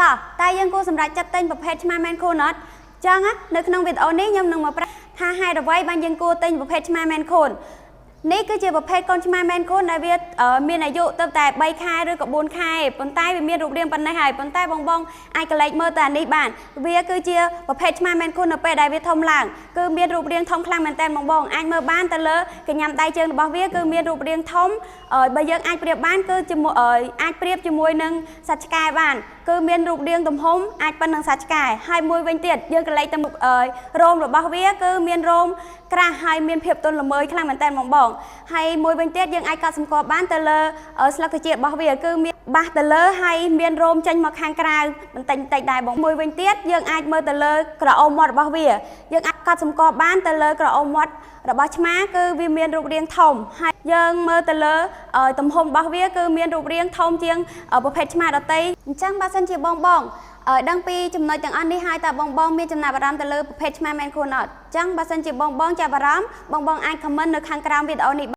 តោះតែយើងគួរសម្រេចចិត្តទិញប្រភេទឆ្មា Maine Coon អត់ចឹងណានៅក្នុងវីដេអូនេះខ្ញុំនឹងមកប្រាប់ថាហេតុអ្វីបានយើងគួរទិញប្រភេទឆ្មា Maine Coon។ នេះគឺជាប្រភេទកូនឆ្មា Maine Coon ដែលវាមានអាយុទៅតែ3ខែឬក៏4ខែប៉ុន្តែវាមានរូបរាងប៉ុណ្ណេះហើយប៉ុន្តែបងបងអាចក្រឡេកមើលតែអានេះបានវាគឺជាប្រភេទឆ្មា Maine Coon នៅពេលដែលវាធំឡើងគឺមានរូបរាងធំខ្លាំងមែនតើបងបងអាចមើលបានទៅលើកញ្ញាំដៃជើងរបស់វាគឺមានរូបរាងធំបើយើងអាចប្រៀបបានគឺជាមួយអាចប្រៀបជាមួយនឹងសត្វឆ្កែបានគឺមានរូបរាងទំហំអាចប៉ុណ្ណឹងសត្វឆ្កែហើយមួយវិញទៀតយើងក្រឡេកទៅរោមរបស់វាគឺមានរោមក្រាស់ហើយមានភាពទន់ល្មើយខ្លាំងមែនតើបងបងហើយមួយវិញទៀតយើងអាចកត់សម្គាល់បានទៅលើស្លឹកត្រចៀករបស់វាគឺមានបាសទៅលើហើយមានរោមចេញមកខាងក្រៅបន្តិចបន្តិចដែរបងមួយវិញទៀតយើងអាចមើលទៅលើក្រអូមមាត់របស់វាយើងអាចកត់សម្គាល់បានទៅលើក្រអូមមាត់របស់ឆ្មាគឺវាមានរូបរាងធំហើយយើងមើលទៅលើទំហំរបស់វាគឺមានរូបរាងធំជាងប្រភេទឆ្មាដទៃអញ្ចឹងបើសិនជាបងបងដឹងពីចំណុចទាំងអស់នេះហើយតើបងបងមានចំណាប់អារម្មណ៍ទៅលើប្រភេទឆ្មា Maine Coon អត់?អញ្ចឹងបើសិនជាបងបងចាប់អារម្មណ៍បងបងអាច comment នៅខាងក្រោមវីដេអូនេះ។